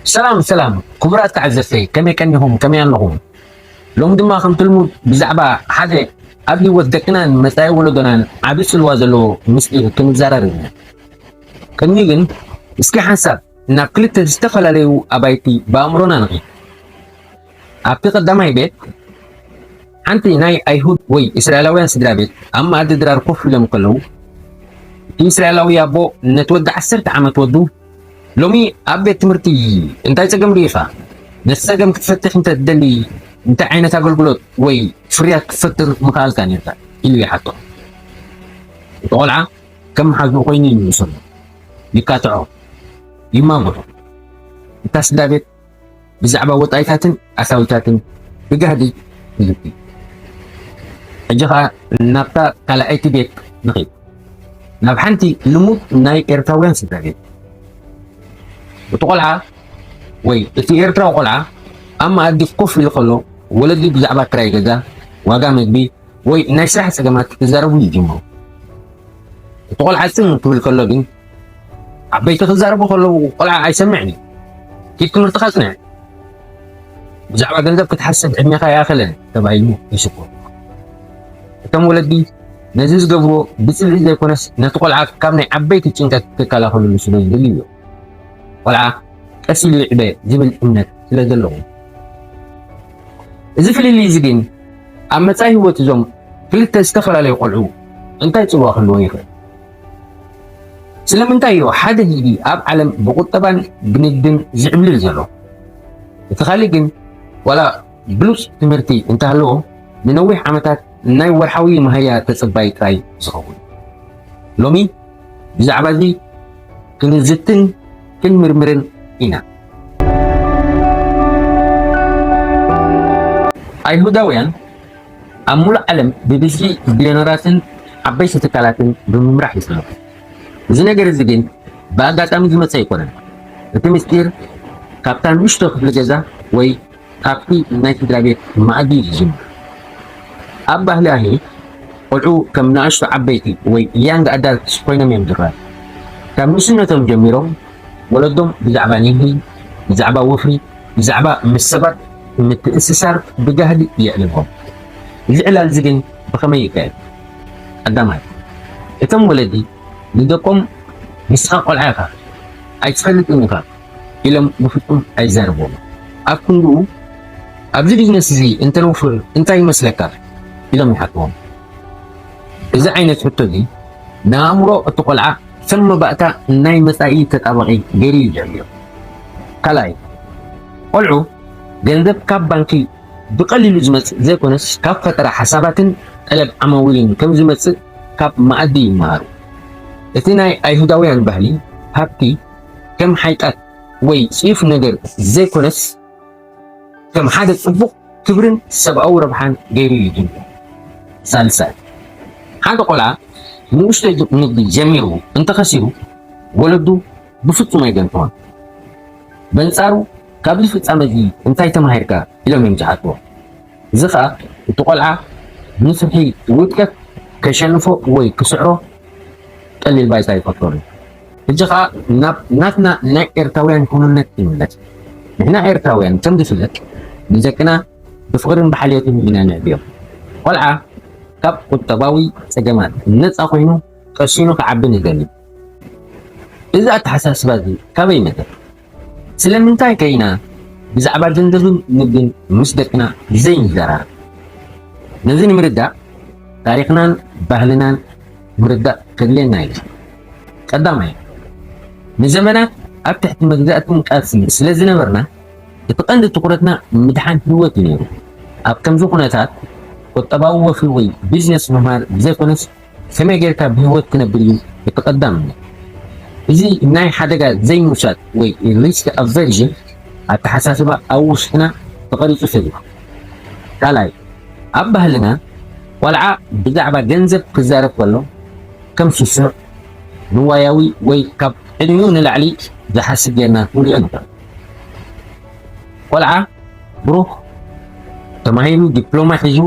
ሰላም ሰላም ክቡራት ተዓዘብተይ፣ ከመይ ቀኒኹም? ከመይ ኣለኹም? ሎሚ ድማ ከምቲ ልሙድ ብዛዕባ ሓደ ኣብ ህይወት ደቅናን መጻኢ ወለዶናን ዓቢ ጽልዋ ዘለዎ ምስጢር ክንዘራረብ ኢና። ቅድሚኡ ግን እስኪ ሓንሳብ ናብ ክልተ ዝተፈላለዩ ኣባይቲ ብኣእምሮና ንኺድ። ኣብቲ ቀዳማይ ቤት ሓንቲ ናይ ኣይሁድ ወይ እስራኤላውያን ስድራ ቤት ኣብ መኣዲ ድራር ኮፍ ኢሎም ከለዉ፣ እቲ እስራኤላዊ ኣቦ ነቲ ወዲ ዓሰርተ ዓመት ወዱ ሎሚ ኣብ ቤት ትምህርቲ እንታይ ጸገም ርኢኻ? ነቲ ጸገም ክትፈትሕ እንተ ትደሊ እንታይ ዓይነት ኣገልግሎት ወይ ፍርያት ክትፈጥር ምኽኣልካ ነይርካ? ኢሉ ይሓቶ። እቲ ቆልዓ ከም መሓዝኡ ኮይኑ ይምልሰሉ፣ ይካትዖ፣ ይማጎቶ። እታ ስድራ ቤት ብዛዕባ ወጻኢታትን ኣታዊታትን ብጋህዲ ትዝቲ። ሕጂ ኸኣ ናብታ ካልኣይቲ ቤት ንኺድ። ናብ ሓንቲ ልሙድ ናይ ኤርትራውያን ስድራ ቤት። እቲ ቆልዓ ወይ እቲ ኤርትራዊ ቆልዓ ኣብ መኣዲ ኮፍ ኢሉ ከሎ፣ ወለዲ ብዛዕባ ክራይ ገዛ፣ ዋጋ መግቢ ወይ ናይ ስራሕ ጸገማት ክዛረቡ ይጅምሩ። እቲ ቆልዓ ጽን ክብል ከሎ ግን፣ ዓበይቲ ክዛረቡ ከለዉ ቆልዓ ኣይሰምዕን እዩ። ኪድ ትምህርትኻ ጽንዕ። ብዛዕባ ገንዘብ ክትሓስብ ዕድሜኻ ኣይኣኸለን ተባሂሉ ይስኮ። እቶም ወለዲ ነዚ ዝገብርዎ ብጽልኢ ዘይኮነስ ነቲ ቆልዓ ካብ ናይ ዓበይቲ ጭንቀት ክከላኸልሉ ስለ ዝደልዩ እዮም። ቆልዓ ቀስ ኢሉ ይዕበ ዝብል እምነት ስለ ዘለዎም። እዚ ፍልልይ እዚ ግን ኣብ መጻኢ ህይወት እዞም ክልተ ዝተፈላለዩ ቆልዑ እንታይ ጽልዋ ክህልዎ ይኽእል? ስለምንታይ እዩ ሓደ ህዝቢ ኣብ ዓለም ብቁጠባን ብንግድን ዝዕብልል ዘሎ? እቲ ካልእ ግን ዋላ ብሉጽ ትምህርቲ እንተሃለዎ ንነዊሕ ዓመታት ናይ ወርሓዊ መሃያ ተጸባይ ጥራይ ዝኸውን። ሎሚ ብዛዕባ እዚ ክንዝትን ክንምርምርን ኢና። ኣይሁዳውያን ኣብ ሙሉእ ዓለም ብብዝሒ ቢልዮነራትን ዓበይቲ ትካላትን ብምምራሕ ይፍለጡ። እዚ ነገር እዚ ግን ብኣጋጣሚ ዝመጸ ኣይኮነን። እቲ ምስጢር ካብታ ንእሽቶ ክፍሊ ገዛ ወይ ካብቲ ናይ ስድራ ቤት መኣዲ እዩ ዝጅምር። ኣብ ባህሊ ኣይሁድ ቆልዑ ከም ንኣሽቱ ዓበይቲ ወይ ያንግ ኣዳልትስ ኮይኖም እዮም ዝረኣዩ። ካብ ንእስነቶም ጀሚሮም ወለዶም ብዛዕባ ንግዲ፣ ብዛዕባ ወፍሪ፣ ብዛዕባ ምስ ሰባት ምትእስሳር ብጋህዲ የዕልልዎም። እዚ ዕላል እዚ ግን ብኸመይ ይካየድ? ቀዳማይ፣ እቶም ወለዲ ንደቆም "ንስኻ ቆልዓ ኢኻ፣ ኣይትፈልጥን ኢኻ" ኢሎም ብፍጹም ኣይዛረብዎምን። ኣብ ክንድኡ፣ "ኣብዚ ቢዝነስ እዚ እንተነውፍር እንታይ ይመስለካ?" ኢሎም ይሓትዎም። እዚ ዓይነት ሕቶ እዚ ንኣእምሮ እቲ ቆልዓ ከም መባእታ ናይ መጻኢ ተጣባቒ ገይሩ እዩ ዝዕብዮ። ካልኣይ፣ ቆልዑ ገንዘብ ካብ ባንኪ ብቐሊሉ ዝመጽእ ዘይኮነስ፣ ካብ ፈጠራ ሓሳባትን ጠለብ ዓማዊልን ከም ዝመጽእ ካብ መኣዲ ይመሃሩ። እቲ ናይ ኣይሁዳውያን ባህሊ፣ ሃብቲ ከም ሓይጣት ወይ ጽዩፍ ነገር ዘይኮነስ፣ ከም ሓደ ጽቡቕ ክብርን ሰብኣዊ ረብሓን ገይሩ እዩ ዝርእዮ። ሳልሳይ፣ ሓደ ቆልዓ ንእሽቶ ንግዲ ጀሚሩ እንተኸሲሩ፣ ወለዱ ብፍጹም ኣይገንፍዖን። በንጻሩ፣ "ካብዚ ፍጻመ እዚ እንታይ ተማሂርካ?" ኢሎም እዮም ዝሓትዎ። እዚ ኸኣ እቲ ቆልዓ ንፍርሒ ውድቀት ከሸንፎ ወይ ክስዕሮ ቀሊል ባይታ ኣይፈጥሮን እዩ። ሕጂ ኸኣ ናብ ናትና ናይ ኤርትራውያን ክውንነት ይምለስ። ንሕና ኤርትራውያን ከም ዝፍለጥ ንደቅና ብፍቕርን ብሓልዮትን ኢና ነዕብዮም። ቆልዓ ካብ ቁጠባዊ ጸገማት ነጻ ኮይኑ ቀሲኑ ክዓቢ ንደሊ። እዚ ኣተሓሳስባ እዚ ካበይ መጸ? ስለምንታይ ከ ኢና ብዛዕባ ገንዘብን ንግድን ምስ ደቅና ዘይንዘራረብ? ነዚ ንምርዳእ ታሪኽናን ባህልናን ምርዳእ ከድልየና እዩ። ቀዳማይ፣ ንዘመናት ኣብ ትሕቲ መግዛእትን ቃልስን ስለ ዝነበርና፣ እቲ ቀንዲ ትኹረትና ምድሓን ህይወት እዩ ነይሩ። ኣብ ከምዚ ኩነታት፣ ቁጠባዊ ወፍሪ ወይ ቢዝነስ ምምሃር ዘይኮነስ፣ ከመይ ጌርካ ብህይወት ክነብር እዩ እቲ ቀዳምነት። እዚ ናይ ሓደጋ ዘይምውሳድ ወይ ሪስክ ኣቨርዥን ኣተሓሳስባ ኣብ ውሽጥና ተቐሪጹ ሰሪሑ። ካልኣይ፣ ኣብ ባህልና ቆልዓ ብዛዕባ ገንዘብ ክዛረብ ከሎ ከም ስሱዕ፣ ንዋያዊ ወይ ካብ ዕድሚኡ ንላዕሊ ዝሓስብ ጌርና ክንሪኦ ንኽእል። ቆልዓ ብሩህ ተማሂሩ ዲፕሎማ ሒዙ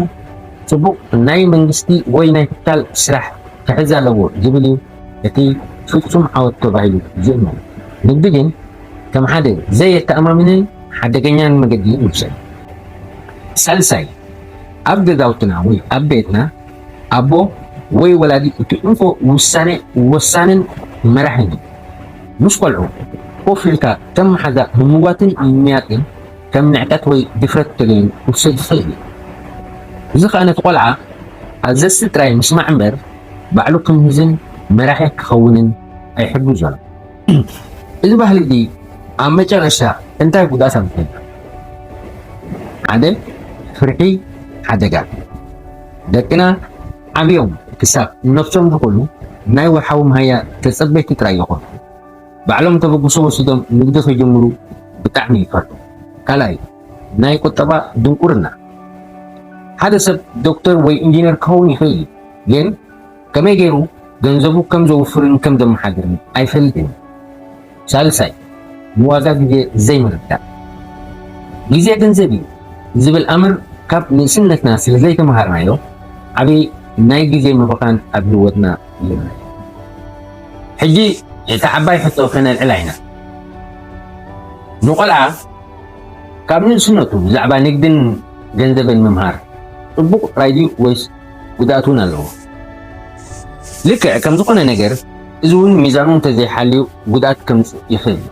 ጽቡቕ ናይ መንግስቲ ወይ ናይ ትካል ስራሕ ክሕዝ ኣለዎ ዝብል እዩ እቲ ፍጹም ዓወት ተባሂሉ ዝእመን። ንግዲ ግን ከም ሓደ ዘየተኣማምንን ሓደገኛን መገዲ ይውሰድ። ሳልሳይ፣ ኣብ ገዛውትና ወይ ኣብ ቤትና ኣቦ ወይ ወላዲ እቲ እንኮ ውሳነ ወሳንን መራሕን እዩ። ምስ ቆልዑ ኮፍ ኢልካ ከም መሓዛ ምምጓትን ምምያጥን ከም ንዕቀት ወይ ድፍረት ተገይሩ ክውሰድ ይኽእል እዩ። እዚ ኸኣ ነቲ ቆልዓ ኣዘዝቲ ጥራይ ምስማዕ እምበር ባዕሉ ክምህዝን መራሒ ክኸውንን ኣይሕግዞን። እዚ ባህሊ እዚ ኣብ መጨረሽታ እንታይ ጉድኣት ኣምፅኡ? ሓደ፣ ፍርሒ ሓደጋ። ደቅና ዓብዮም ክሳብ ነብሶም ዝኽእሉ ናይ ወርሓዊ መሃያ ተፀበይቲ ጥራይ ይኾኑ። ባዕሎም ተበግሶ ወሲዶም ንግዲ ክጅምሩ ብጣዕሚ ይፈርሑ። ካልኣይ፣ ናይ ቁጠባ ድንቁርና። ሓደ ሰብ ዶክተር ወይ ኢንጂነር ክኸውን ይኽእል እዩ፣ ግን ከመይ ገይሩ ገንዘቡ ከም ዘውፍርን ከም ዘመሓድርን ኣይፈልጥን። ሳልሳይ፣ ንዋጋ ግዜ ዘይምርዳእ። ግዜ ገንዘብ እዩ ዝብል ኣምር ካብ ንእስነትና ስለ ዘይተመሃርናዮ ዓብዪ ናይ ግዜ ምብኻን ኣብ ህይወትና ይርአ። ሕጂ እታ ዓባይ ሕቶ ከነልዕላ ኢና። ንቆልዓ ካብ ንእስነቱ ብዛዕባ ንግድን ገንዘብን ምምሃር ጽቡቕ ጥራይ ድዩ ወይስ ጉድኣት እውን ኣለዎ? ልክዕ ከም ዝኾነ ነገር እዚ እውን ሚዛኑ እንተዘይሓልዩ ጉድኣት ከምጽእ ይኽእል እዩ።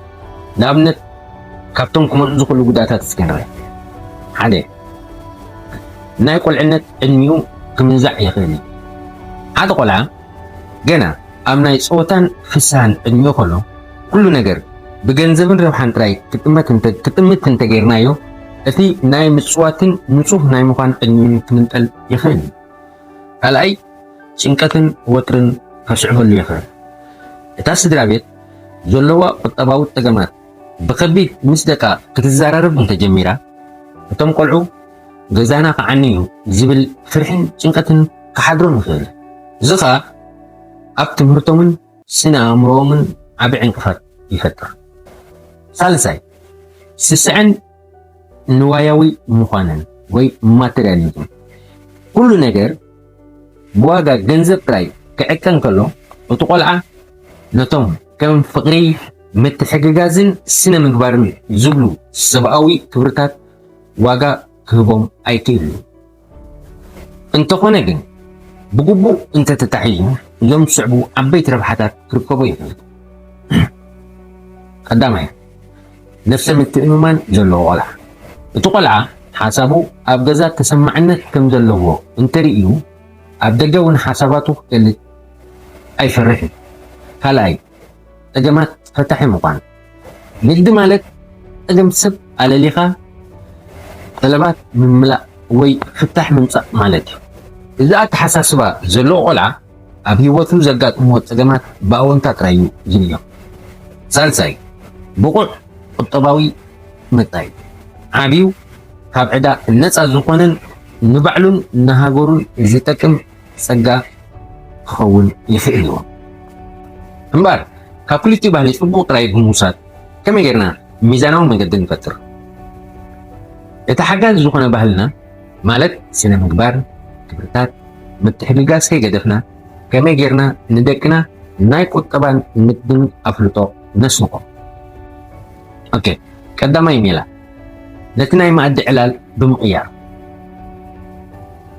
ንኣብነት ካብቶም ክመጹ ዝኽእሉ ጉድኣታት እስኪ ንርአ። ሓደ፣ ናይ ቆልዕነት ዕድሚኡ ክምንዛዕ ይኽእል እዩ። ሓደ ቆልዓ ገና ኣብ ናይ ጸወታን ፍስሃን ዕድሚኡ ከሎ ኩሉ ነገር ብገንዘብን ረብሓን ጥራይ ክጥመት እንተ- ክጥምት እንተገይርናዮ እቲ ናይ ምጽዋትን ንጹህ ናይ ምዃን ዕድሚኡ ክምንጠል ይኽእል እዩ። ካልኣይ፣ ጭንቀትን ወጥርን ከስዕበሉ ይኽእል። እታ ስድራ ቤት ዘለዋ ቁጠባዊ ጸገማት ብኸቢድ ምስ ደቃ ክትዘራረብ እንተጀሚራ እቶም ቆልዑ ገዛና ክዓኒ እዩ ዝብል ፍርሕን ጭንቀትን ክሓድሮም ይኽእል። እዚ ኸኣ ኣብ ትምህርቶምን ስነ ኣእምሮኦምን ዓቢ ዕንቅፋት ይፈጥር። ሳልሳይ፣ ስስዐን ንዋያዊ ምዃንን ወይ ማቴሪያሊዝም። ኩሉ ነገር ብዋጋ ገንዘብ ጥራይ ክዕቀን ከሎ እቲ ቆልዓ ነቶም ከም ፍቕሪ፣ ምትሕግጋዝን ስነ ምግባርን ዝብሉ ሰብኣዊ ክብርታት ዋጋ ክህቦም ኣይክእልን። እንተኾነ ግን ብግቡእ እንተተታሒዙ እዞም ዝስዕቡ ዓበይቲ ረብሓታት ክርከቦ ይኽእል። ቀዳማይ፣ ነፍሰ ምትእምማን ዘለዎ ቆልዓ። እቲ ቆልዓ ሓሳቡ ኣብ ገዛ ተሰማዕነት ከም ዘለዎ እንተርእዩ ኣብ ደገ እውን ሓሳባቱ ክገልጽ ኣይፈርሕን። ካልኣይ፣ ጸገማት ፈታሒ ምዃን። ንግዲ ማለት ጸገም ሰብ ኣለሊኻ ጠለባት ምምላእ ወይ ፍታሕ ምምጻእ ማለት እዩ። እዚ ኣተሓሳስባ ዘለዎ ቆልዓ ኣብ ህይወቱ ዘጋጥምዎ ጸገማት ብኣወንታ ጥራይ እዩ ዝርእዮ። ሳልሳይ፣ ብቑዕ ቁጠባዊ ምርጫ እዩ። ዓብዩ ካብ ዕዳ ነጻ ዝኾነን ንባዕሉን ንሃገሩን ዝጠቅም ጸጋ ክኸውን ይኽእል እዩ። እምበኣር ካብ ክልቲኡ ባህሊ ጽቡቕ ጥራይ ብምውሳድ ከመይ ጌርና ሚዛናዊ መገዲ ንፈጥር? እቲ ሓጋዚ ዝኾነ ባህልና ማለት ስነ ምግባር፣ ክብርታት፣ ምትሕግጋዝ ከይገደፍና ከመይ ጌርና ንደቅና ናይ ቁጠባን ንግድን ኣፍልጦ ነስንቖም? ኦኬ፣ ቀዳማይ ሜላ ነቲ ናይ መኣዲ ዕላል ብምቕያር።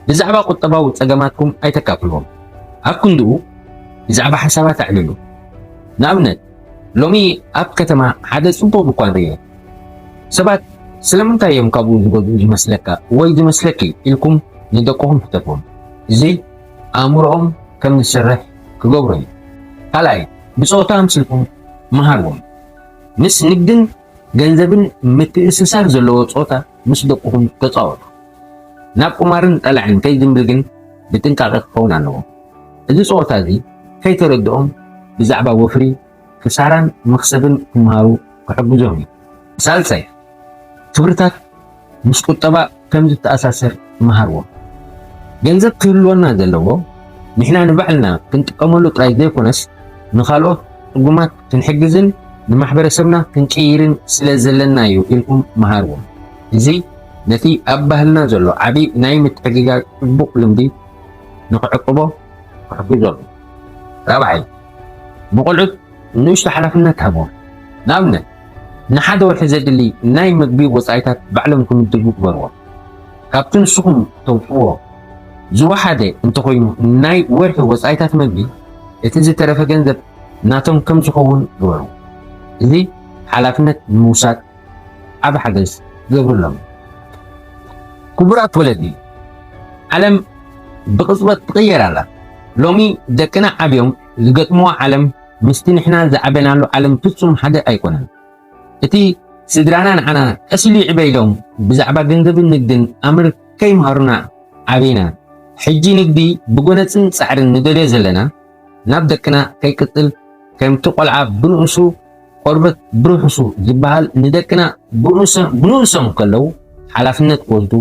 ብዛዕባ ቁጠባዊ ጸገማትኩም ኣይተካፍልዎም። ኣብ ክንድኡ ብዛዕባ ሓሳባት ኣዕልሉ። ንኣብነት ሎሚ ኣብ ከተማ ሓደ ጽቡቕ ድኳን ርእየ። ሰባት ስለምንታይ እዮም ካብኡ ዝገዝኡ ዝመስለካ ወይ ዝመስለኪ ኢልኩም ንደቅኹም ሕተትዎም። እዚ ኣእምሮኦም ከም ዝሰርሕ ክገብሮ እዩ። ካልኣይ ብጸወታ ኣምሲልኩም መሃርዎም። ምስ ንግድን ገንዘብን ምትእስሳር ዘለዎ ጸወታ ምስ ደቅኹም ተጻወቱ። ናብ ቁማርን ጠላዕን ከይዝንብል ግን ብጥንቃቐ ክኸውን ኣለዎ። እዚ ጸወታ እዚ ከይተረድኦም ብዛዕባ ወፍሪ፣ ክሳራን መኽሰብን ክመሃሩ ክሕግዞም እዩ። ሳልሳይ፣ ክብርታት ምስ ቁጠባ ከም ዝተኣሳሰር መሃርዎም። ገንዘብ ክህልወና ዘለዎ ንሕና ንባዕልና ክንጥቀመሉ ጥራይ ዘይኮነስ ንኻልኦት ጽጉማት ክንሕግዝን ንማሕበረሰብና ክንቅይርን ስለ ዘለና እዩ ኢልኩም መሃርዎም። እዚ ነቲ ኣብ ባህልና ዘሎ ዓቢ ናይ ምትሕግጋዝ ጽቡቕ ልምዲ ንኽዕቅቦ ክሕግዞም እዩ። ራብዓይ፣ ንቖልዑት ንእሽቶ ሓላፍነት ሃቦም። ንኣብነት ንሓደ ወርሒ ዘድሊ ናይ መግቢ ወጻኢታት ባዕሎም ክምድቡ ግበርዎም። ካብቲ ንስኹም ተውጽእዎ ዝወሓደ እንተኾይኑ፣ ናይ ወርሒ ወጻኢታት መግቢ እቲ ዝተረፈ ገንዘብ ናቶም ከም ዝኸውን ግበሩ። እዚ ሓላፍነት ንምውሳድ ዓቢ ሓገዝ ገብሩሎም። ክቡራት ወለዲ፣ ዓለም ብቕጽበት ትቕየር ኣላ። ሎሚ ደቅና ዓብዮም ዝገጥምዋ ዓለም ምስቲ ንሕና ዝዓበናሉ ዓለም ፍጹም ሓደ ኣይኮነን። እቲ ስድራና ንዓና ቀስ ኢሉ ይዕበ ኢሎም ብዛዕባ ገንዘብን ንግድን ኣምር ከይምሃሩና ዓቢና። ሕጂ ንግዲ ብጎነጽን ጻዕርን ንደልዮ ዘለና ናብ ደቅና ከይቅጽል፣ ከምቲ ቆልዓ ብንኡሱ ቆርበት ብርሑሱ ዝበሃል፣ ንደቅና ብንኡሶም ከለዉ ሓላፍነት ክወስዱ፣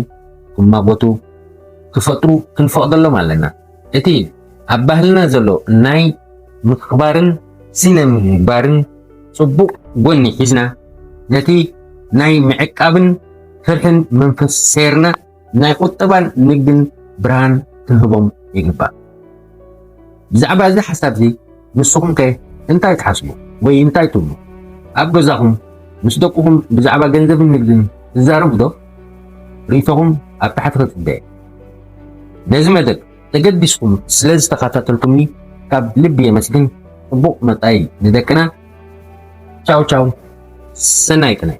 ክማጎቱ፣ ክፈጥሩ ክንፈቕደሎም ኣለና። እቲ ኣብ ባህልና ዘሎ ናይ ምክባርን ስነ ምግባርን ጽቡቕ ጎኒ ሒዝና፣ ነቲ ናይ ምዕቃብን ፍርሕን መንፈስ ሰይርና፣ ናይ ቁጠባን ንግድን ብርሃን ክንህቦም ይግባእ። ብዛዕባ እዚ ሓሳብ እዚ ንስኹም ከ እንታይ ትሓስቡ ወይ እንታይ ትብሉ? ኣብ ገዛኹም ምስ ደቅኹም ብዛዕባ ገንዘብን ንግድን ትዛረቡ ዶ? ርእይቶኹም ኣብ ታሕቲ ክጽበየ። ነዚ መደብ ተገዲስኩም ስለ ዝተኸታተልኩምኒ ካብ ልቢ የመስግን። ጽቡቕ መጻኢ ንደቅና። ቻው ቻው፣ ሰናይ ቅነ።